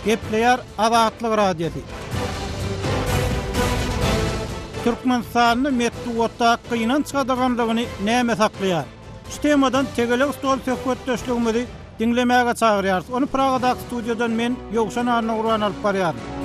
Gepleýär Azatlyk Radiosy. Türkmenistanda metbugatda gynanç gadaganlygyny näme saklaýar? Şu temadan tegelek stol söhbetdeşligimizi diňlemäge çagyrýarys. Ony Pragadaky studiýadan men, Ýowşan Annagurban alyp barýaryn.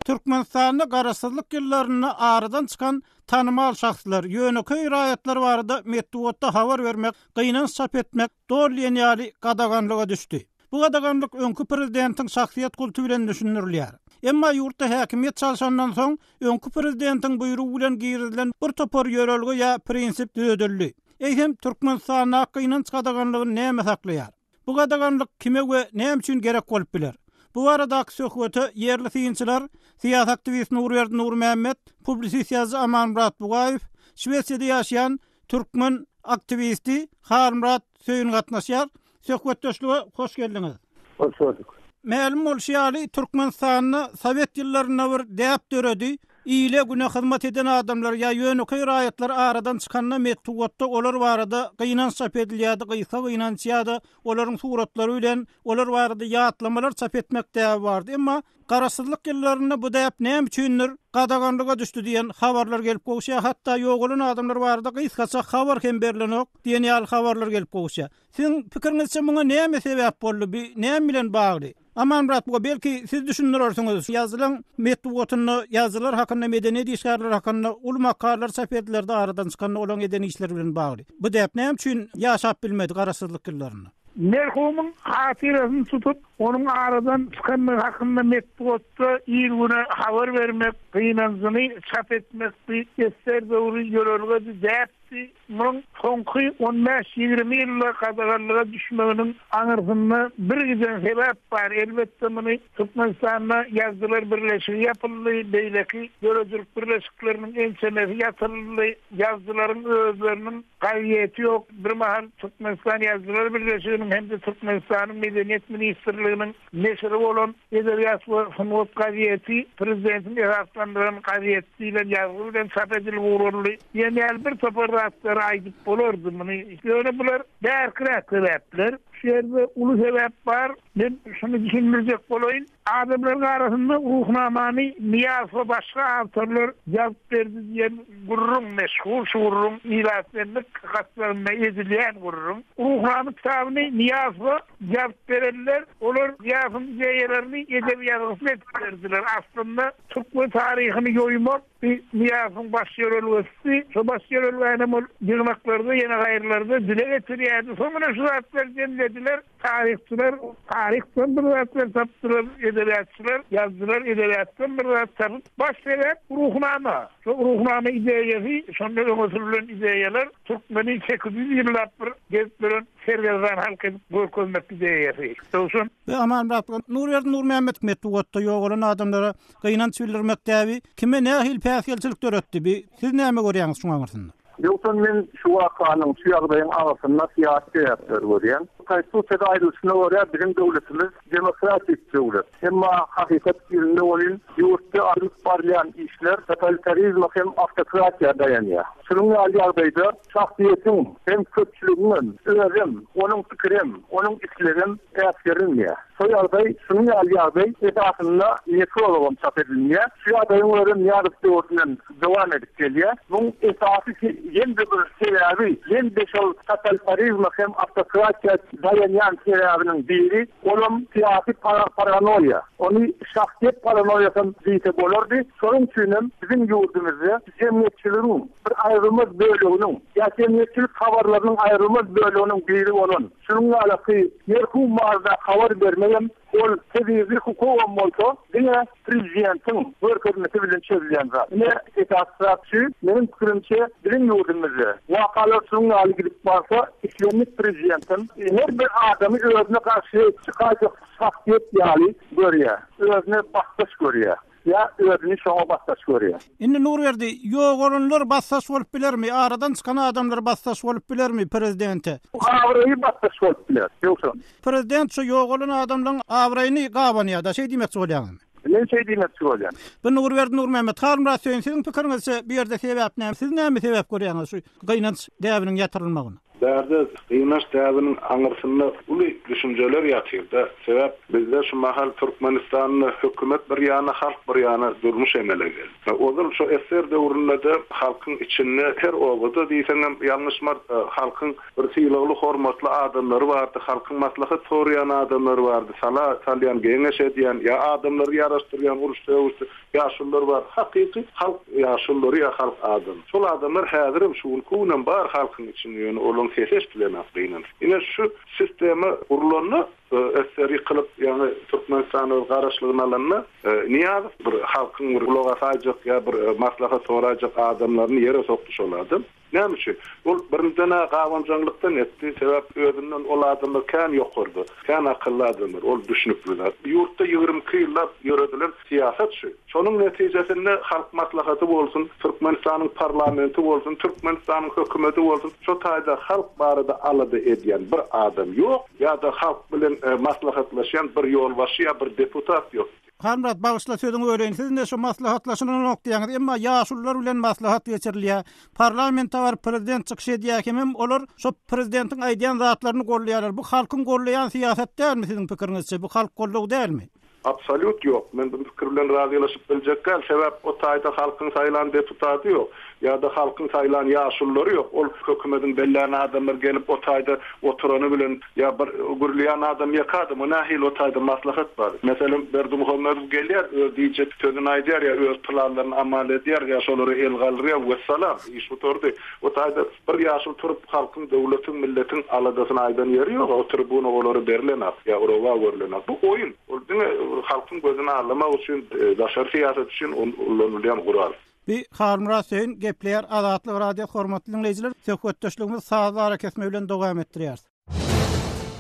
Türkmenistanda garaşsyzlyk ýyllarynda aradan çykan tanymal şahslar, ýönekeý raýatlar barada metbugatda habar bermek, gynanç çap etmek doly diýen ýaly gadaganlyga düşdi. Bu gadaganlyk öňki prezidentiň şahsyýet kulty bilen düşündirilýär. Emma ýurtda häkimiýet çalşandan soň, öňki prezidentiň buýrugy bilen girizilen bir topar ýörelge ýa prinsip düzedildi. Eýsem, Türkmenistandaky gynanç gadaganlygyny näme saklaýar? Bu gadaganlyk kime we näme üçin gerek bolup biler? Bu baradaky söhbete ýerli synçylar, syýasy aktiwist Nurberdi Nurmämmet, publisist ýazyjy Amanmyrat Bugaýew, Şwesiýada ýaşaýan türkmen aktiwisti Halmyrat Söýün gatnaşýar. Söhbetdeşlige hoş geldiňiz. Hoş gördük. Mälim bolşy ýaly, Türkmenistanda sowet ýyllarynda bir däp döredi, ile-güne hyzmat eden adamlar ýa ýönekeý raýatlar aradan çykanda metbugatda olar barada gynanç çap edilýärdi, gysga gynanç ýa-da olaryň suratlary bilen olar barada ýatlamalar çap etmek däbi bardy. Emma garaşsyzlyk ýyllarynda bu däp näme üçindir gadaganlyga düşdi diýen habarlar gelip gowuşýar, hatda ýogalan adamlar barada gysgaça habar hem berlenok diýen ýaly habarlar gelip gowuşýar. Siziň pikiriňizçe muňa näme sebäp boldy, bi näme bilen bagly? Amanmyrat buga belki siz düşündirersiňiz. Ýazyjylaň metbugatynda ýazyjylar hakynda, medeniýet işgärleri hakynda uly makalalar çap edilerdi aradan çykanda olaň eden işleri bilen bagly. Bu däp näme üçin ýaşap bilmedi garaşsyzlyk ýyllarynda? Merhumyň hatyrasyny tutup, onuň aradan çykandygy hakynda metbugatda il-güne habar bermek, gynanjyny çap etmek bi esser döwri ýörelgedi, däp Bi munuň soňky on bäş-ýigrimi ýylda gadaganlyga düşmeginiň aňyrsynda bir giden sebäp bar. Elbetde, muny Türkmenistanda Ýazyjylar birleşigi ýapyldy, beýleki döredijilik birleşikleriniň ençemesi ýatyryldy, ýazyjylaryň özleriniň gazeti ýok. Birmahal Türkmenistan Ýazyjylar birleşiginiň hem-de Türkmenistanyň Medeniýet ministrliginiň neşiri bolan Edebiýat we sungat gazeti prezidentiň esaslandyran gazeti diýlen ýazgy bilen çap edilip ugraldy diýen ýaly bir topar zatlary aýdyp bolardy muny. Ýöne bular bärkiräk sebäpler. Şu ýerde uly sebäp bar. Men şuny düşündirjek bolaýyn. Adamlaryň arasynda Ruhnamany Nyýazow we başga awtorlar ýazyp berdi diýen gürrüň meşhur. Şu gürrüň ilatbenlik gatlagynda edilýän gürrüň. Ruhnama kitabyny Nyýazowa Ýazyp berenler, olar Nyýazowyň ideýalaryny edebi ýazgysyny edip berdiler. Aslynda türkmen taryhyny ýoýmak bi Nyýazowyň baş ýörelgesidi. Şo baş ýörelgänem ol ýygnaklarda, ýene gaýrylarda dile getirýärdi. Soňra şu zatlary jemlediler. Taryhçylar taryhdan bir zatlar tapdylar, edebiýatçylar, ýazyjylar edebiýatdan bir zat tapyp, baş sebäp Ruhnama. Şo Ruhnama ideýasy, şonda öňe sürlen ideýalar türkmeni 800 ýyllap bir gezip ýören Sergezdan halk edip görkezmek ideýasy. Dogşan. We Amanmyrat Nurberdi Nurmämmet metbugatda ýogalan adamlara gynanç bildirmek däbi kime nähili päsgelçilik döretdi bi siz näme görýäňiz şuň aňyrsynda? Ýogsam men şu wakanyň, şu ýagdaýyň aňyrsynda syýasy sebäpleri görýän. Konstitusiýada aýdylyşyna görä biziň döwletimiz demokratik döwlet. Emma hakykat ýüzünde welin ýurtda alnyp barylýan işler totalitarizme hem awtokratiýa daýanýar. Şunuň ýaly ýagdaýda Şahsyýetiň hem köpçüligiňem, özem, onuň pikirem, onuň islegem äsgerilmeýär. Şo ýagdaý, şunuň ýaly ýagdaý esasynda nekrologam çap edilmeýär. Şu ýagdaýyň özem Nyýazow döwründen dowam edip gelýär. Muň esasy ýene-de bir sebäbi, ýene-de şol totalitarizme hem awtokratiýa daýanýan sebäbiniň biri, olam syýasy paranoýa. Ony şahsyýet paranoýasam diýse bolardy. Şonuň üçinem biziň ýurdumyzda jemgyýetçiligiň bir aýrylmaz böleginiň ýa jemgyýetçilik habarlarynyň aýrylmaz böleginiň biri bolan şunuň ýalaky merhum barada habar bermegem ol tebigy hukugam bolsa diňe prezidentiň görkezmesi bilen çözülýän zat. Ine esasy zat şu, meniň pikirimçe biziň ýurdumyzda wakalar şunuň ýaly gidip barsa islendik prezidentem her bir adamy özüne garşy çykaýjak şahsyýet ýaly görýär, özüne basdaş görýär. Ýa özüni şoňa basdaş görýär. Indi Nurberdi, ýogalanlar basdaş bolup bilermi, aradan çykan adamlar basdaş bolup bilermi prezidente? Abraýy basdaş bolup biler, ýogsa. Prezident şu ýogalan adamlaň abraýyny gabanýar-da, şeý diýmekçi bolýaňyzmy? Men şeý diýmekçi bolýan. Bu Nurberdi Nurmämmet, Halmyrat Söýün, siziň pikiriňizçe bu ýerde sebäp näme? Siz näme sebäp görýäňiz şu gynanç däbiniň ýatyrylmagyna? Bärde gynanç däbiniň aňyrsynda uly düşünjeler ýatyr-da. Sebäp bizde şu mahal Türkmenistanda hökümet bir ýana, halk bir ýana durmuş emele geldi. Ozal şu SSR döwründe-de halkyň içinde her obada diýseňem ýalňyşmaz halkyň bir sylagly hormatly adamlary bardy, halkyň maslahat soraýan adamlary bardy, sala salýan, geňeş edýän ýa adamlary ýaraşdyrýan uruş-sögüşde Ýaşulular bar. Hakyky halk ýaşululary ýa halk adamy. Şol adamlar häzirem şu günki günem bar halkyň içinde ýöne olaň sesi eşdilenok gynansak. Ine şu sistema gurlanda SSR ýykylyp ýaňy Türkmenistan öz garaşlygyny alanda Nyýazow bir halkyň bir gulak asaýjak ýa bir maslahat soraýjak adamlaryny ýere sokdy şol adam. Näme üçin? Ol birinjiden-ä gabanjaňlykdan etdi, sebäp özünden ol adamlar kän ýokarda, kän akylly adamlar, ol düşnükli zat. Ýurtda 22 ýyllap ýöredilen syýasat şu. Şonuň netijesinde Halk Maslahaty bolsun, Türkmenistanyň parlamenti bolsun, Türkmenistanyň hökümeti bolsun, şo taýda halk barada alada edýän bir adam ýok, ýa-da halk bilen maslahatlaşýan bir ýolbaşçy ýa bir deputat ýok. Halmyrat, bagyşla sözüňi böleýin, siz indi şu maslahatlaşylanok diýýäňiz, emma ýaşulular bilen maslahat geçirilýär. Parlamente baryp prezident çykyş edýär hemem olar şo prezidentiň aýdýan zatlaryny goldaýarlar. Bu halkyň goldaýan syýasat dälmi siziň pikiriňizçe? Bu halk goldawy dälmi? Absolýut ýok. Men bu pikir bilen razylaşyp biljek däl. Sebäp o taýda halkyň saýlan deputaty ýok. Ýa-da halkyň saýlan ýaşululary ýok. Ol hökümediň bellän adamlary gelip o taýda oturany bilen Ýa bir gürleýän adam ýeke adam, o nähili o taýda maslahat bar? Meselem, Berdimuhamedow gelýär, öz diýjek sözüni aýdýar ýa öz planlaryny amal edýär ýa şolara el galdyrýar, wessalam, iş gutardy. O taýda bir ýaşuly turup halkyň, döwletiň, milletiň aladasyny aýdan ýeri ýok, o tribuna olara berilenok ýa rowa görlenok. Bu oýun. Ol diňe halkyň gözüni aldamak üçin, daşary syýasat üçin ullanylýan gural. Bi Halmyrat Söýün gepleýär Azatlyk Radiosy hormatly diňleýjiler söhbetdeşligimizi sazly arakesme bilen dowam etdirýäris.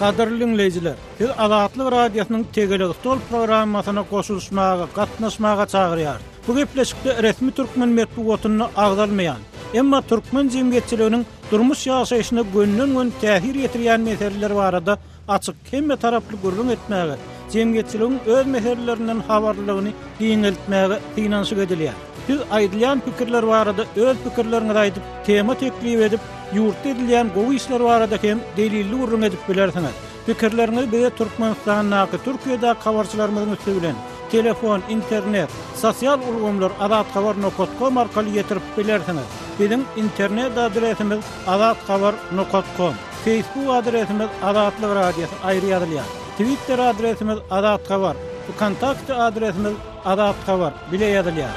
Gadyrly diňleýjiler, sizi Azatlyk Radiosynyň Tegelek stol programmasyna goşulyşmaga, gatnaşmaga çagyrýarys. Bu gepleşikde resmi türkmen metbugatynda agzalmaýan, emma türkmen jemgyýetçiliginiň durmuş ýaşaýşyna gönden-göni täsir ýetirýän meseleler barada açyk, hemme taraply gürrüň etmäge, jemgyýetçiligiň öz meselelerinden habarlylygyny giňeltmäge synanyşyk edilýär. Siz aýdylýan pikirler barada öz pikirleriňizi aýdyp, tema teklip edip, ýurtda edilýän gowy işler barada hem delilli gürrüň edip bilersiňiz. Pikirleriňizi bize Türkmenistandaky, Türkiýedäki habarçylarymyzyň üsti bilen, telefon, internet, sosial ulgamlar azathabar nokat kom arkaly ýetirip bilersiňiz. Biziň internet adresimiz azathabar nokat kom. Facebook adresimiz Azatlyk Radiosy aýry ýazylýar. Twitter adresimiz Azathabar. Wkontakte adresimiz Azathabar bile ýazylýar.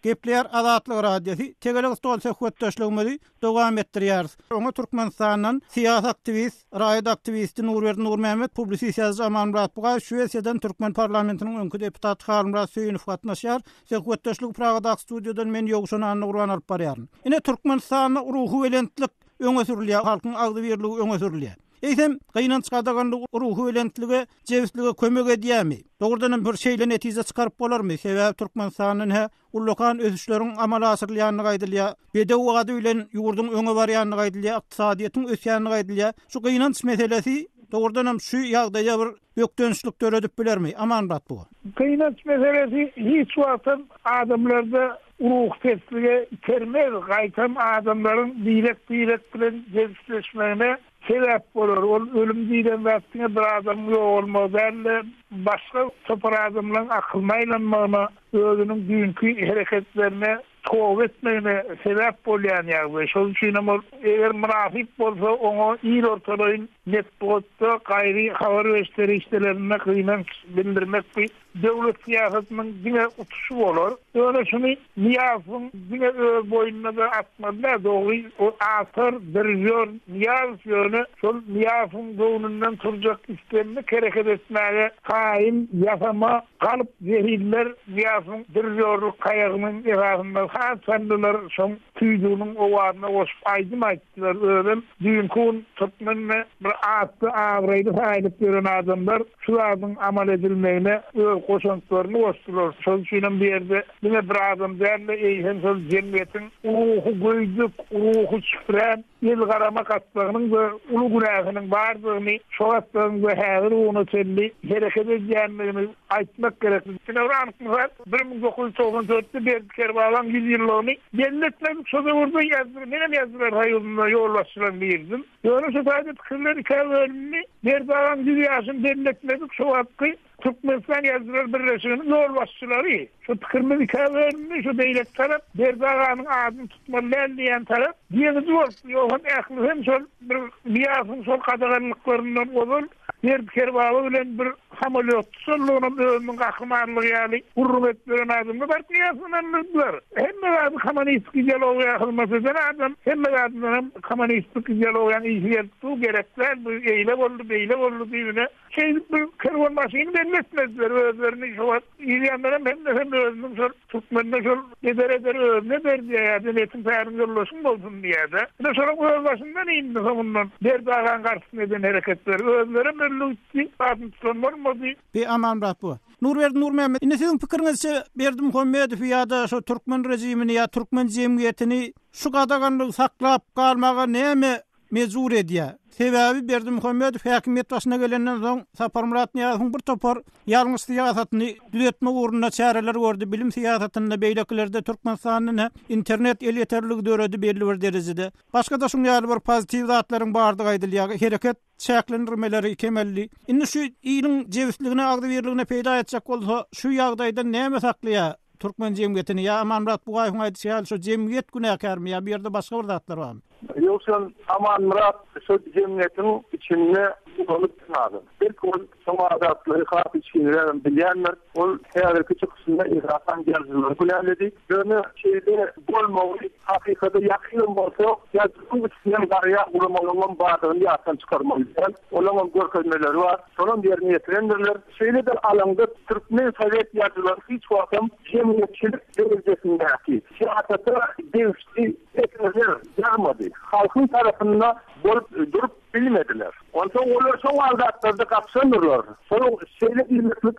Gepleýär Azatlyk Radiosy, Tegelek stol söhbetdeşligimizi dowam etdirýäris. Oňa Türkmenistandan syýasy aktiwist, raýat aktiwisti Nurberdi Nurmämmet, publisist ýazyjy Amanmyrat Bugaýew, Şwesiýadan türkmen parlamentiniň öňki deputaty Halmyrat Söýünow gatnaşýar. Söhbetdeşligi Pragadaky studiýadan men Ýowşan Annagurban alyp barýaryn. Ine, Türkmenistanda ruhubelentlik öňe sürülýär, halkyň agzybirligi öňe sürülýär. Eýsem, gynanç gadaganlygy ruhubelentlige, jebislige kömek edýärmi? Dogrudan hem bir şeýle netije çykaryp bolarmy? Sebäbi Türkmenistanda ine, ullakan ösüşleriň amala aşyrylýandygy aýdylýar. Bedew bady bilen ýurduň öňe barýandygy aýdylýar, ykdysadyýetiň ösýändigi aýdylýar. Şu gynanç meselesi dogrudan hem şu ýagdaýa bir bökdençlik döredip bilermi? Amanmyrat buga. Gynanç meselesi hiç wagtam adamlarda ruhupeslige itermez, gaýtam adamlaryň birek-birek bilen jebisleşmegine sebäp bolar. Ol ölüm diýlen zat diňe bir adamyň ýogalmagy däl-de, başga topar adamlaryň akylyna aýlanmagyna, özüniň düýnki hereketlerine toba etmegine sebäp bolýan ýagdaý. Şonuň üçinem ol eger mynasyp bolsa, oňa il ortalaýyn metbugatda, gaýry habar beriş serişdelerinde gynanç bildirmek bi döwlet syýasatynyň diňe utuşy bolar. Ýöne şuny Nyýazowyň diňe öz boýnuna-da atmaly däl. Dogry, o awtor, dirižýor Nyýazow, ýöne şol Nyýazowyň göwnünden turjak islendik hereket etmäge taýyn, ýasama, galyp zehinler Nyýazowyň dirižýorlyk taýagynyň esasynda saz çaldylar, şoň tüýdüginiň owazyna goşup aýdym aýtdylar. Özem düýnki gün türkmende bir atly-abraýly saýylyp ýören adamlar şu zadyň amal edilmegine öz goşantlaryny goşdular. Şonuň üçinem bu ýerde diňe bir adam däl-de, eýsem şol jemgyýetiň ruhy göýdük, ruhy çüprän. Elgarama gatlagynyň we uly günäsiniň bardygyny, şo gatlagyň we häzir buguna çenli hereket edýändigini aýtmak gerek. Ine bir anyk mysal, 1994-de Berdi Kerbabaň 100 ýyllygyny belli etmedik şo döwürde ýazdyr, menem ýazdylar soýuzynda ýolbaşçylaryň biridim. Ýöne şo taýda pikirler ikä bölündi. Berdi agaň 100 ýaşyny belli etmedik şo wagtky Türkmenistan Ýazyjylar birleşiginiň ýolbaşçylary, şu pikirimiz ikä bölündi, şu beýleki tarap Berdi aganyň adyny tutmaly däl diýýän tarap ýeňiji bolupdy, ýogsam ählisem şol bir Nyýazowyň şol gadaganlyklaryndan ozal Berdi Kerbaba bilen bir samolýotda uçanlygynam özüniň gahrymanlygy ýaly gürrüň edip ýören adamlar baryp Nyýazowy ynandyrdylar. Hemme zady kommunistik ideologiýa hyzmat eden adam, hemme zadyndanam kommunistik ideologiýanyň işi gelip dur, gerek däl, bu eýle boldy, beýle boldy diýibine Şeýdip bir kerwenbaşyny belli etmediler özlerini şo wagt ilýänlerem hemmesem özüniň şol türkmende şol eder eder özüne eder diýýärdi netiň päliň ýoldaşyň bolsun diýýärdi. Ine şolaň öz başyndan indi soňundan Berdi agaň garşysyna eden hereketleri özlerem öldi gitdi adyny tutan bolmady. Bi Amanmyrat bu. Nurberdi Nurmämmet indi siziň pikiriňizçe Berdimuhamedowy ýa-da şo türkmen režimini ýa türkmen jemgyýetini şu gadaganlygy saklap galmaga näme mejbur edýär. Sebäbi Berdimuhamedow häkimiýet başyna gelenden soň Saparmyrat Nyýazowyň bir topar ýalňyş syýasatyny düzetmek ugrunda çäreler gördi, bilim syýasatynda, beýlekilerde Türkmenistanda ine internet elýeterliligi döredi belli bir derejede. Başga-da şuň ýaly bir pozitiw zatlaryň bardygy aýdylýar. Hereket çäklendirmeleri kemeldi. Indi şu iliň jebisligine, agzybirligine peýda etjek bolsa, şu ýagdaýdan näme saklaýar türkmen jemgyýetini? Ýa Amanmyrat Bugaýewiň aýdyşy ýaly şu jemgyýet günäkärmi ýa bu ýerde başga bir zatlar barmy? Ýogsam Amanmyrat şo jemgyýetiň içinde ulalyp adam. Belki ol şoň adatlary has içginrägem bilýändir. Ol häzirki çykyşynda esasan ýazyjylary günäledi. Ýöne şeýle bolmagy hakykata ýakynam bolsa, ýazyjynyň üstünden garýan guramalaryňam bardygyny ýatdan çykarmaly däl. Olaňam görkezmeleri bar. Şonam ýerine ýetirendirler. Şeýle-de alaňda türkmen sowet ýazyjylary hiç wagtam jemgyýetçilik derejesindäki syýasata degişli eserler ýazmady. Halkyň tarapynda bolup durup bilmediler. Onsoň olar şoň ýaly zatlarda gapyşandyrlar. Şonuň şeýle diýmeklik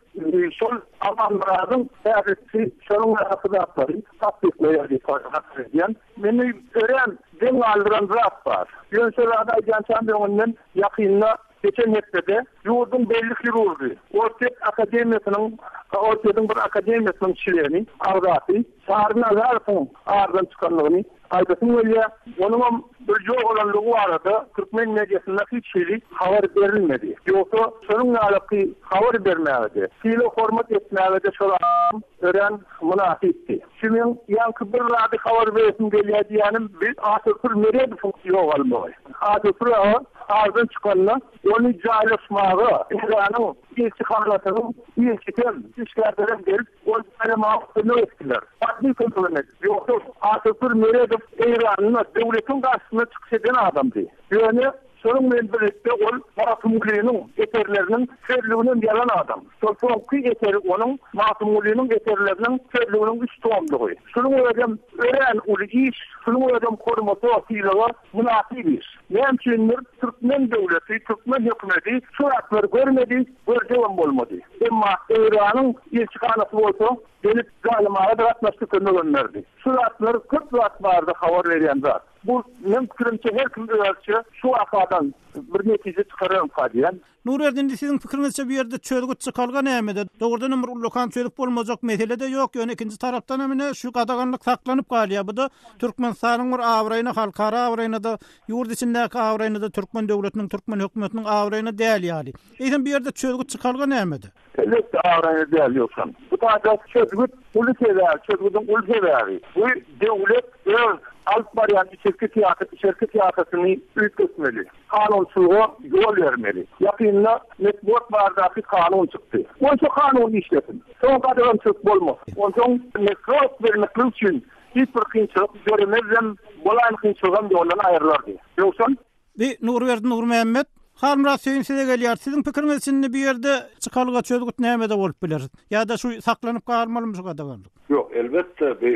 şol Amanmyradyň häzirki şonuň ýaly zatlary tassyklaýar diýip hasap edýän. Meni örän geň galdyran zat bar. Ýöne şo zady aýdýançam öňünden ýakynda geçen hepdede ýurduň belli hirurgy, Orsýet akademiýasynyň Orsýetiň bir akademiýasynyň çleni, agzasy Çary Nazarowyň aradan çykandygyny aýdasym gelýär. Onuňam bir ýogalanlygy barada türkmen mediasynda hiç hili habar berilmedi. Ýogsa şonuň ýalyky habar bermäge-de, sylag-hormat etmäge-de şol adam örän mynasypdy. Şu meň ýaňky bir zady habar beresim gelýär diýýänim bi Atatürk Meredowyň ýogalmagy. Atatürk aga aradan çykanda ony jaýlaşmaga Eýranyň ilçihanasynyň ilçisem, işgärlerem gelip Ol saýlamaga kömek etdiler. Maddy kömegem edip. Ýogsa Atatürk Meredow Eýranda döwletiň garşysyna çykyş eden adamdy. Ýöne şonuň bilen birlikde ol Magtymgulynyň eserleriniň sözlüginem ýazan adam. Şol soňky eseri onuň Magtymgulynyň eserleriniň sözlüginiň üç tomlugy. Şunuň özem örän uly iş, şunuň özem hormata, sylaga mynasyp iş. Näme üçindir türkmen döwleti, türkmen hökümeti şu zatlary görmedi, görjegem bolmady. Emma Eýranyň ilçihanasy bolsa gelip jaýlamaga-da gatnaşdy, kömegem berdi. Şu zatlar köp zat barada habar berýän zat. Bu meň pikirimçe her kim özçe şu wakadan bir netije çykararmyka diýýän. Nurberdi indi siziň pikiriňizçe bu ýerde çözgüt çykalga nämede? Dogrudanam bir ullakan çözüp bolmajak mesele-de ýok, ýöne ikinji tarapdanam ine şu gadaganlyk saklanyp galýar. Bu-da Türkmenistanyň bir abraýyna, halkara abraýyna-da, ýurt içindäki abraýyna-da, türkmen döwletiniň, türkmen hökümetiniň abraýyna däl ýaly. Eýsem bu ýerde çözgüt çykalga nämede? Elbetde abraýyna däl ýogsam. Bu taýda çözgüt uly sebäbi, çözgüdiň uly sebäbi, bu döwlet öz alyp barýan içerki syýasat, içerki syýasatyny üýtgetmeli. Kanunçylyga ýol bermeli. Ýakynda metbugat baradaky kanun çykdy. Goý şo kanun işlesin. Soň gadagançylyk bolmasyn. Onsoň metbugat bermeklik üçin hiç bir kynçylyk döremezem, bolaýan kynçylygam ýoldan aýrylardy. Ýogsam. Bi Nurberdi Nurmämmet. Halmyrat Söýün size gelýär. Siziň pikiriňizçe indi bu ýerde çykalga çözgüt nämede bolup biler? Ýa-da şu saklanyp galmalymy şu gadaganlyk? Ýok, elbetde, bu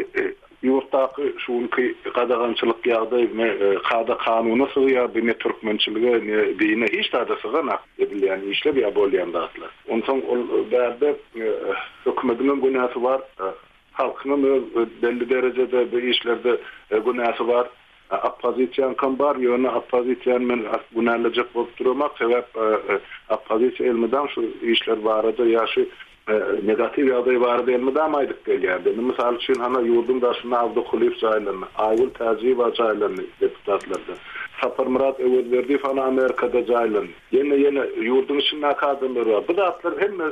ýurtdaky şu günki gadagançylyk ýagdaý ne kada-kanuna sygýar, bu ne türkmençilige, ne dine, hiç zada syganak edilýän işler ýa bolýan zatlar. Onsoň ol bärde hökümediňem günäsi bar, halkyňam öz belli derejede bu işlerde günäsi bar. Oppozisiýaňkam bar, ýöne oppozisiýany men günälejek bolup duramak, sebäp oppozisiýa elmydam şu işler barada ýa şu negatiw ýagdaý barada elmydam aýdyp gelýärdi. Indi mysal üçin hana ýurduň daşynda Abdy Kulyýew jaýlandy, Aýgül Täjiýewa jaýlandy deputatlardan. Saparmyrat Öwezberdiýew hana Amerikada jaýlandy. Ýene ýene ýurduň içindäki adamlar bar. Bu zatlar hemme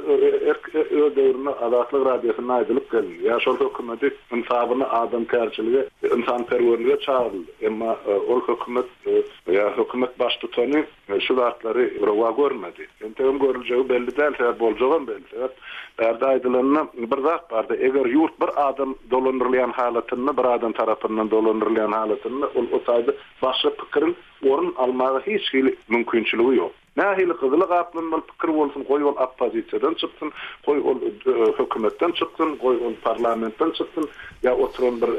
erk öz döwründe Azatlyk Radiosynda aýdylyp gelindi. Ýa şol hökümeti ynsabyna, adamkärçilige, ynsanperwerlige çagyryldy. Emma ol hökümet ýa hökümet baştutany şu zatlary rowa görmedi. Entegem görüljegi belli däl, sebäp boljagam belli. Sebäp bärde aýdylanda bir zat barda, eger ýurt bir adam dolandyrylýan halatynda, bir adam tarapyndan dolandyrylýan halatynda ol o taýda başga pikiriň orun almaga hiç hili mümkinçiligi ýok. Nähili gyzyla gaplanmaly pikir bolsun, goý ol oppozisiýadan çyksyn, goý ol hökümetden çyksyn, goý ol parlamentden çyksyn, ýa oturan bir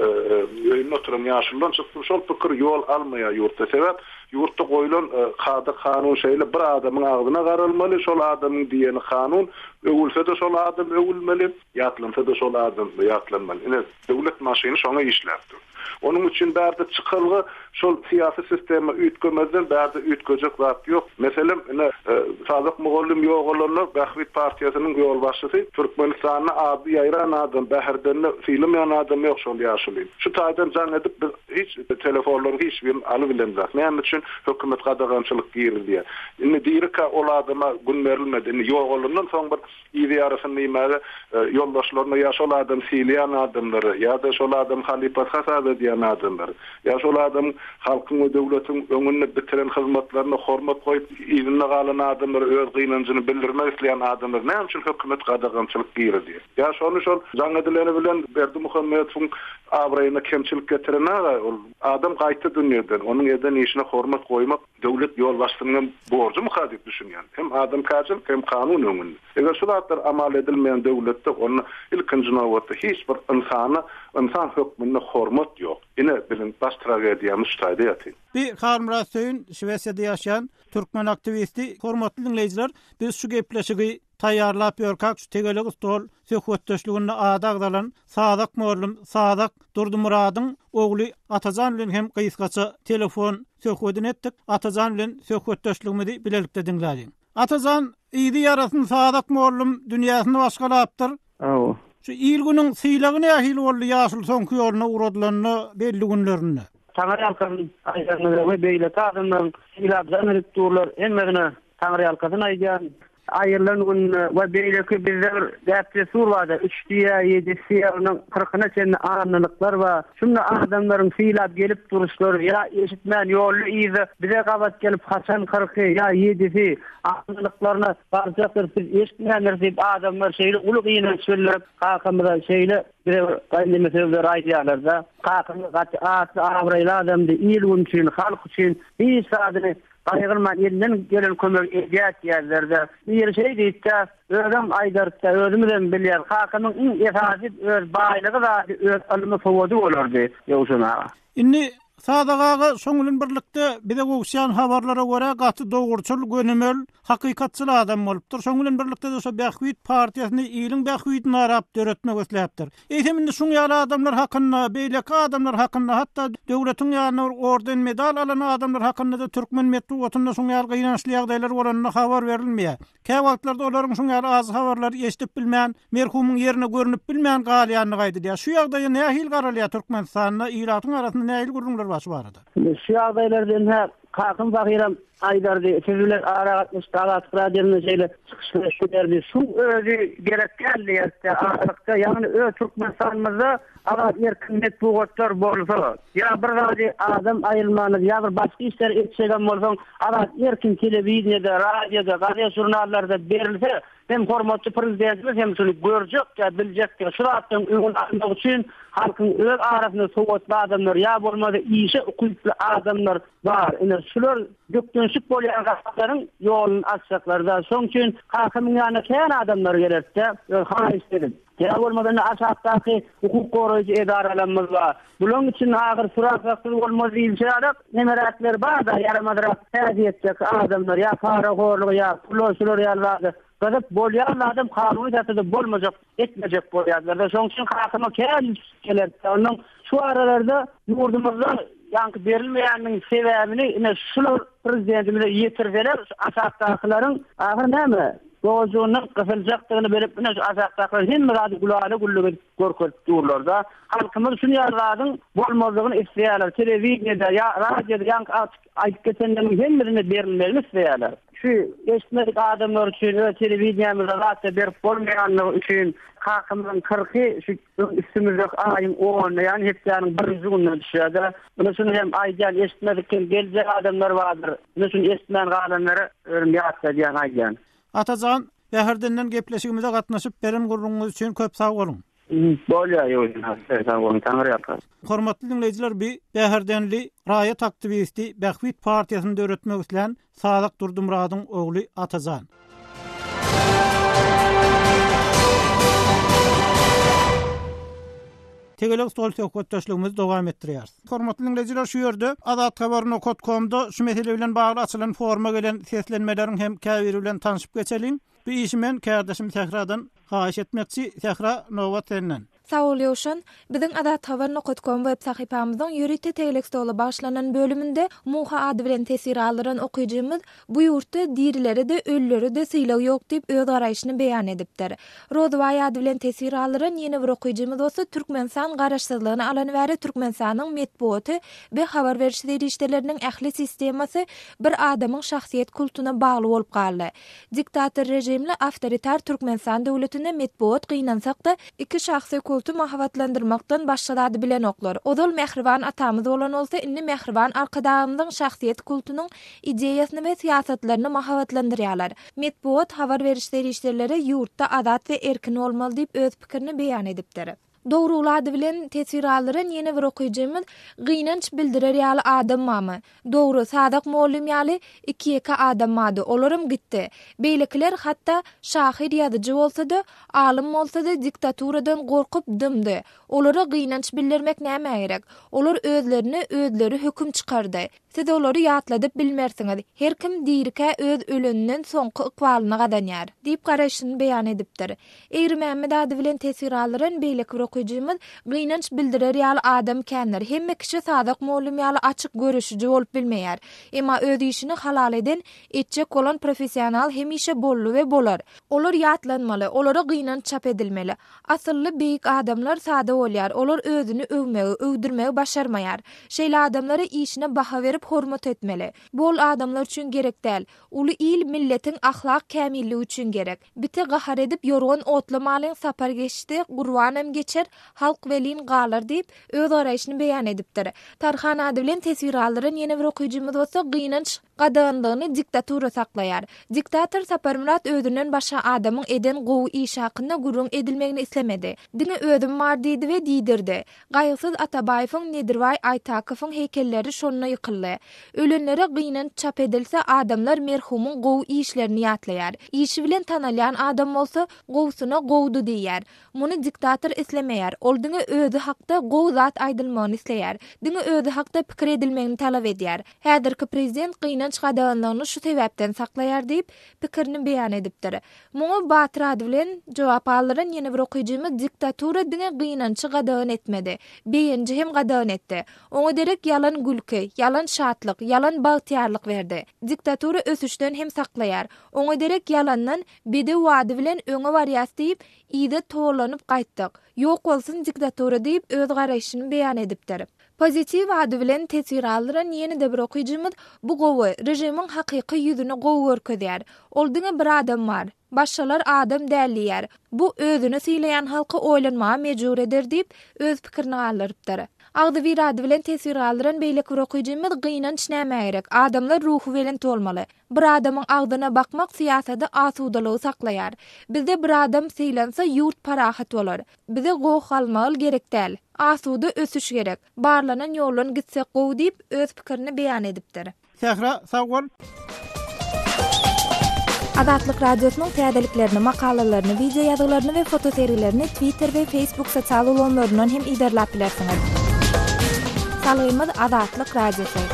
öýünde oturan ýaşuludan çyksyn, şol pikir ýol almaýar ýurtda. Sebäp ýurtda goýlan kada-kanun şeýle, bir adamyň agzyna garalmaly, şol adamyň diýeni kanun, öwülse-de şol adam öwülmeli, ýatlansa-da şol adam ýatlanmaly. Ine, Döwlet maşyny şoňa işläp dur. Onuň üçin bärde çykalga şol syýasy sistema üýtgemezden bärde üýtgejek zat ýok. Meselem, ine, Sadyk mugallym ýogalanda Bähbit partiýasynyň ýolbaşçysy Türkmenistanda ady ýaýran adam, Bäherdende sylamaýan adam ýok şol ýaşuly. Şu taýdan jaň edip biz hiç telefonlaryň hiç birini alybilemzok. Näme üçin hökümet gadagançylyk girizýär. Indi dirikä ol adama gün berilmedi. Indi ýogalandan soň bir Yzy ýarasyny diýmäge ýoldaşlaryna ýa şol adam sylaýan adamlary, ýa-da şol adam halypasy hasap edýän adamlary, ýa şol adamyň halkyň we döwletiň öňünde bitiren hyzmatlaryna hormat goýup yzynda galan adamlara öz gynanjyny bildirmek isleýän adamlar näme üçin hökümet gadagançylyk girizýär? Ýa şony şol jaň edileni bilen Berdimuhamedowyň abraýyna kemçilik getiren-aga ol adam gaýtdy dünýeden, onuň eden işine hormat goýmak Döwlet ýolbaşçysynyň hem borjumyka diýip düşünýän. Hem adamkärçilik, hem kanun öňünde. Eger şu zatlar amal edilmeýän döwletde onda ilkinji nobatda hiç bir ynsana ynsan hökmünde hormat ýok. Ine, biziň baş tragediýamyz şu taýda ýatyr. Bi Halmyrat Söýün, Şwesiýada ýaşaýan türkmen aktiwisti. Hormatly diňleýjiler, biz şu gepleşigi taýýarlap ýörkäk şu tegelek stol söhbetdeşliginde ady agzalan Sazak mollum Sazak Durdymyradyň ogly Atajan bilen hem gysgaça telefon söhbedini etdik. Atajan bilen söhbetdeşligimizi bilelikde diňläliň. Atajan, yzy ýarasyn Sazak mollum dünýäsini başgalapdyr. Hawa. Şu il-günüň sylagy nähili boldy ýaşuly soňky ýoluna ugradylanda belli günlerinde? Taňryýalkasyn aýdanyňyza we beýleki adamlaryň sylap jaň edip durlar hemmesine Taňryýalkasyn aýdýan. Aýrylan günde we beýleki bizde bir däp-dessur barda, üçdi ýa ýedisi ýa onuň kyrkyna çenli annalyklar bar. Şunda adamlaryň sylap gelip duruşlary ýa eşitmän ýolda-yzda bize gabat gelip haçan kyrky ýa ýedisi annalyklaryna barjakdyr biz eşitmändiris diýip adamlar şeýle uly gynanç bildirip kakamyza şeýle bize bir gaýynene sözleri aýdýarlar-da. Kakamyz gaty atly-abraýly adamdy, il-gün üçin, halk üçin hiç zadyny Gaýgyrman elinden gelen kömegi edýär diýerler-de. Biri şeý diýipdi, özem aýdarys-da, özümizem bilýäris, kakamyň iň esasy öz baýlygy zady öz ylmy sowady bolardy, Ýowşan aga. Indi Sadak aga şoň bilen birlikde bize gowuşýan habarlara görä gaty dogruçyl, gönümel, hakykatçyl adam bolupdyr. Şoň bilen birlikde-de şo Bähbit partiýasyny iliň bähbidini arap döretmek isläpdir. Eýsem indi şuň ýaly adamlar hakynda, beýleki adamlar hakynda, hatda döwletiň ýanynda bir orden-medal alan adamlar hakynda-da türkmen metbugatynda şuň ýaly gynançly ýagdaýlar bolanda habar berilmeýär. Käwagtlarda olaryň şuň ýaly ajy habarlary eşidip bilmän, merhumyň ýerine görnüp bilmän galýandygy aýdylýar. Şu ýagdaýa nähili garalýar Türkmenistanda, ilatyň arasynda nähili gürrüňler bar şu barada? Şu ýagdaýlarda ynha Kakam pahyram aýdardy, siz bilen aragatnaşykda Azatlyk Radiosynda şeýle çykyşlar ederdi. Şuň özi gerek däl diýerdi-de, aralykda, ýagny öz Türkmenistanymyzda azat erkin metbugatlar bolsa, ýa bir zady adam aýyrmanyz, ýa bir başga işler etjegem bolsaň, azat erkin telewideniýede, radioda, gazet-žurnallarda berilse, hem hormatly Prezidentimiz hem şuny görjek-de, biljek-de. Şu zatlaryň öňüni almak üçin halkyň öz arasynda sowatly adamlar, ýa bolmasa işe ukyply adamlar bar. Ine, şular bökdençlik bolýan zatlaryň ýoluny açjaklar-da. Şonuň üçin kakamyň ýanyna kän adamlar gelerdi-de, öz haýyşt edip. Ýa bolmasa indi aşakdaky hukuk goraýjy edaralarymyz bar. Bularyň içinde ahyr surasaksyz bolmaz diýilişi ýaly nemeräkler bar-da, ýaramazrak häsiýetdäki adamlar ýa parahorluga ýa pula şular ýaly zada gyzyp bolýan zadam kanuny esasda bolmajak etmejek bolýarlar-da. Şonuň üçin kakama kän gelerdi. Onnoň şu aralarda ýurdumyzda. Ýaňky berilmeýäniniň sebäbini ine şular prezidentimize ýetirseler şu aşakdakylaryň ahyry näme dojugyndan gysyljakdygyny bilip ine şu aşakdakylar hemme zady gülala-güllük edip görkezip durlarda. Halkymyz şuny ýaly zadyň bolmazlygyny isleýärler. Telewideniýede ýa radioda ýaňky aýdyp geçenlerimiň hemmesinde berilmegini isleýärler. Şu eşitmedik adamlar üçin öz telewideniýamyzda zatda berip bolmaýanlygy üçin kakamyzyň kyrky şu üstümizdäki aýyň onuna ýagny hepdäniň birinji gününe düşýär-de. Ine şuny hem aýdýan eşitmedik hem geljek adamlar bardyr. Ine şuny eşitmän galanlara özüm ýatladýan aýdýan. Atajan, Bäherdenden gepleşigimize gatnaşyp beren gürrüňiňiz üçin köp sag boluň. Bolýar Ýowuzhan aga, sag boluň, Taňryýalkasyn. Hormatly diňleýjiler bi Bäherdenli raýat aktiwisti Bähbit partiýasyny döretmek islän Sadyk Durdymyradyň ogly Atajan. Tegelek stol söhbetdeşligimizi dowam etdirýäris. Hormatly diňleýjiler şu ýerde Azathabar nokat komda şu mesele bilen bagly açylan foruma gelen seslenmeleriň hem käbiri bilen tanşyp geçeliň. Bu işi men kärdeşim Sähradan haýyş etmekçi. Sähra, nobat senden. Sag bol Ýowşan. Biziň Azathabar nokat kom web sahypamyzyň ýörite tegelek stola bagyşlanan bölüminde Muha ady bilen teswir galdyran okyjymyz Bu ýurtda dirilere-de, ölülere-de sylag ýok diýip öz garaýşyny beýan edipdir. Rozybaý ady bilen teswir galdyran ýene bir okyjymyz bolsa Türkmenistan garaşsyzlygyny alany bäri Türkmenistanyň metbugaty we habar beriş serişdeleriniň ähli sistemasy bir adamyň şahsyýet kultuna bagly bolup galdy. Diktator režimli awtoritar Türkmenistan döwletinde metbugat gynansak-da, iki şahsy kulty mahabatlandyrmakdan başga zady bilenoklar. Ozal mähriban atamyz bolan bolsa, indi mähriban Arkadagymyzyň şahsyýet kultunyň ideýasyny we syýasatlaryny mahabatlandyrýarlar. Metbugat, habar beriş serişdeleri ýurtda azat we erkin bolmaly diýip öz pikirini beýan edipdir. Dogrugly ady bilen teswir galdyran ýene bir okyjymyz, Gynanç bildirer ýaly adam barmy? Dogry, Sadak mollym ýaly iki-ýeke adam bardy, olaram gitdi. Beýlekiler hatda şahyr-ýazyjy bolsa-da, alym bolsa-da diktaturadan gorkup dymdy. Olara gynanç bildirmek nämä gerek? Olar özlerine özleri höküm çykardy. Siz olary ýatladyp bilmersiňiz. Her kim dirikä öz öleninden soňky ykbalyny gazanýar. Diýip garaýşyny beýan edipdir. Egrimämmet ady bilen teswir galdyran beýleki bir okyjymyz, Gynanç bildirer ýaly adam kändir. Hemme kişi Sazak mugallym ýaly açyk göreşiji bolup bilmeýär. Emma öz işini halal eden, etjek bolan professional hemişe boldy we bolar. Olar ýatlanmaly, olara gynanç çap edilmeli. Asylly beýik adamlar sada bolýar, olar özüni öwmegi, öwdürmegi başarmaýar. Şeýle adamlara işine baha berip hormat etmeli. Bu ol adamlar üçin gerek däl. Uly il milletiň ahlak kämilligi üçin gerek. Bite gahar edip ýorgan otlamalyň sapar geçdi, gurbanam geçer, halk welin galar diýip, öz garaýşyny beýan edipdir. Tarhan ady bilen teswir galdyran ýene bir okyjymyz bolsa gynanç gadaganlygyny diktatura saklaýar. Diktator Saparmyrat özünden başga adamyň eden gowy işi hakynda gürrüň edilmegini islemedi. Diňe özüm bar diýdi we diýdirdi. Gaýgysyz Atabaýewiň, Nedirbaý Aýtakowyň heýkelleri şonda ýykyldy. Ölenlere gynanç çap edilse, adamlar merhumyň gowy işlerini ýatlaýar. Işi bilen tanalýan adam bolsa, gowusyna gowudy diýýär. Muny diktator islemeýär. Ol diňe özi hakda gowy zat aýdylmagyny isleýär. Diňe özi hakda pikir edilmegini talap edýär. Häzirki prezident gynanç gadaganlygyny şu sebäpden saklaýar diýip, pikirini beýan edipdir. Muňa Batyr ady bilen jogap galdyran ýene bir okyjymyz diktatura diňe gynançy gadagan etmedi, begenji hem gadagan etdi. Oňa derek ýalan gülki, ýalan şatlyk, ýalan bagtyýarlyk berdi. Diktatura ösüşden hem saklaýar. Oňa derek ýalandan bedew ady bilen öňe barýas diýip, yza towlanyp gaýtdyk. Ýok bolsun diktatura diýip, öz garaýşyny beýan edipdir. Pozitiw ady bilen teswir galdyran ýene-de bir okyjymyz Bu gowy, režimiň hakyky ýüzüni gowy görkezýär. Ol diňe bir adam bar. Başgalar adam däl diýýär. Bu özüni sylaýan halky oýlanmaga mejbur eder diýip, öz pikirini galdyrypdyr. Agzybir ady bilen teswir galdyran beýleki bir okyjymyz Gynanç nämä gerek? Adamlar ruhubelent bolmaly. Bir adamyň agzyna bakmak syýasady asudalygy saklaýar. Bizde bir adam sylansa ýurt parahat bolar. Bize goh-galmagal gerek däl. Asuda ösüş gerek. Barlanan ýoldan gitsek gowy diýip, öz pikirini beýan edipdir. Sähra sag bol. Azatlyk Radiosynyň täzeliklerini, makalalaryny, wideo ýazgylaryny we fotosergilerini Twitter we Facebook sosial ulgamlaryndan hem yzarlap bilersiňiz. Salgymyz Azatlyk Radiosy.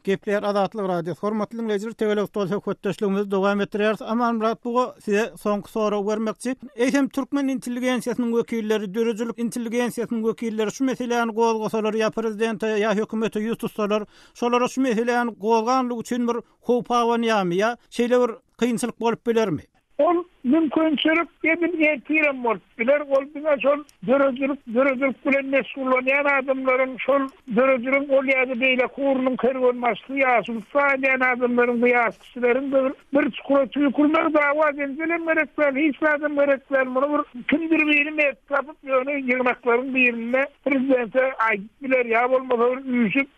Gepleýär Azatlyk Radiosy. Hormatly diňleýjiler, tegelek stol söhbetdeşligimizi dowam etdirýäris. Amanmyrat Buga, size soňky soragy bermekçi. Eýsem, türkmen intelligensiýasynyň wekilleri, döredijilik intelligensiýasynyň wekilleri şu meseläni gozgasalar ýa prezidente, ýa hökümete ýüz tutsalar, şolara şu meseläni gozganlygy üçin bir howp abanýarmy ýa şeýle bir kynçylyk bolup bilermi? Ol mümkinçilik edil ertirem bolup biler, ol diňe şol döredijilik, döredijilik bilen meşgullanýan adamlaryň, şol döredijiligiň ol ýa-da beýleki ugrunyň kerwenbaşysy, ýaşulusy saýylýan adamlaryň, bu ýaş kişileriň bir bir çukura tüýkürmegi dawa-jenjelem gerek däl, hiç zadam gerek däl, muny bir kimdir biri mert tapyp, ýöne ýygnaklaryň birinde prezidente aýdyp biler, ýa bolmasa bir üýşüp,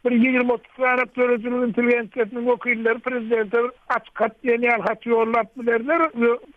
Bir 20-30 sany döredijilik intelligensiýasynyň wekilleri prezidente bir açyk hat diýen ýaly hat ýollap bilerler.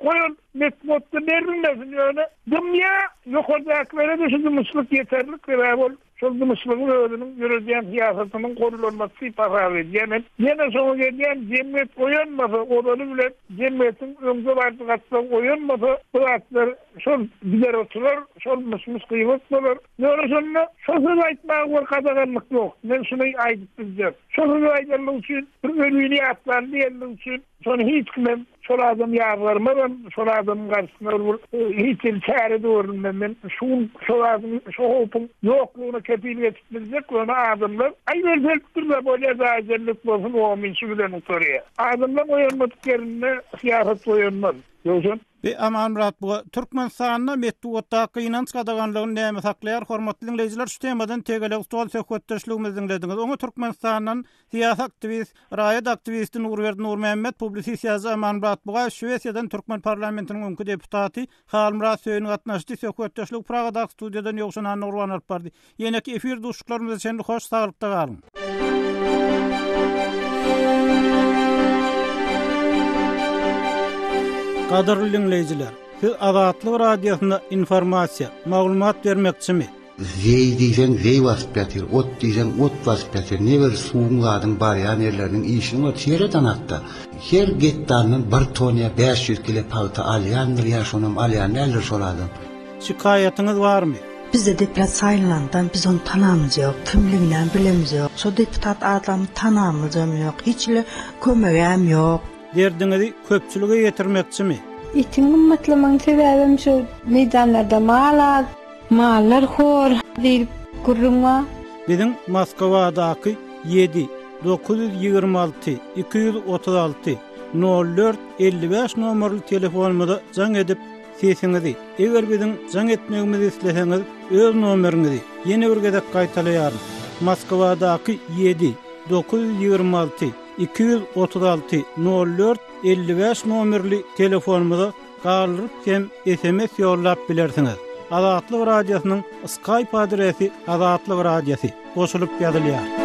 Goý ol metbugatda berilmesin, ýöne dymýa, ýokardakylara-da şu dymyşlyk ýeterlik, sebäbi ol şol dymyşlygyň özüniň ýöredýän syýasatynyň gollanmasy diýip hasap edýär. Men ýene şoňa gelýän, jemgyýet oýanmasa, ozaly bilen jemgyýetiň öňdebaryjy gatlagy oýanmasa, bu zatlar şol gider oturar, şol myş-myş gybat bolar. Ýöne şonda şo sözi aýtmaga bir gadaganlyk ýok. Men şuny aýdyp biljek. Şo sözi aýdanlygy üçin, bir ölini ýatlany diýenligi üçin şony hiç kimem şol adam ýazgarmazam, şol adamyň garşysyna bir hiç hili çäre-de görülmez. Men şu gün şo zadyň, şo howpuň ýoklugyna kepil geçip biljek, ýöne adamlar, Aý ölse ölüpdir-dä, bolýar jaýy jennet bolsun, omyn şu bilen gutarýar. Adamlaryň oýanmadyk ýerinde syýasat oýanmaz. Ýogsam. Be Amanmyrat bu Türkmenistanda metbugatda gynanç gadaganlygyny näme saklaýar hormatly diňleýjiler şu temadan tegelek stol söhbetdeşligimizi diňlediňiz oňa Türkmenistandan syýasy aktiwist raýat aktiwisti Nurberdi Nurmämmet publisist ýazyjy Amanmyrat Bugaýew Şwesiýadan türkmen parlamentiniň öňki deputaty Halmyrat Söýün gatnaşdy söhbetdeşligi Pragadaky studiýadan Ýowşan Annagurban alyp bardy Ýeneki efir duşuşyklarymyza çenli hoş saglykda galyň. Gadyrly diňleýjiler, siz Azatlyk Radiosynda informasiýa, maglumat bermekçimi? Zeý diýseň zeý basyp ýatyr, ot diýseň ot basyp ýatyr, ne bir suwuň zadyň barýan ýerleriniň işini gör, seret anakda. Her gektaryndan bir ton ýa 500 kile pagta alýandyr ýa şonam alýan däldir şol adam. Şikaýatyňyz barmy? Bizde deputat saýlanandan biz ony tanamyz ýok, kimliginem bilemiz ýok. Şo deputat adamy tanamyzam ýok, hiç hili kömegem ýok. Derdiňizi köpçülige ýetirmekçimi? Etiň gymmatlamagyň sebäbem şu meýdanlarda mal az, mallar hor diýlip gürrüň bar. Biziň Moskwadaky 7 926 236 04 55 nomerli telefonymyza jaň edip Sesiňizi, eger biziň jaň etmegimizi isleseňiz, öz nomeriňizi, ýene bir gezek gaýtalaýaryn, Moskwadaky 7 926 236 04 55 nomerli telefonymyza galdyryp hem sms ýollap bilersiňiz. Azatlyk Radiosynyň Skype adresi Azatlyk Radiosy, goşulyp ýazylýar.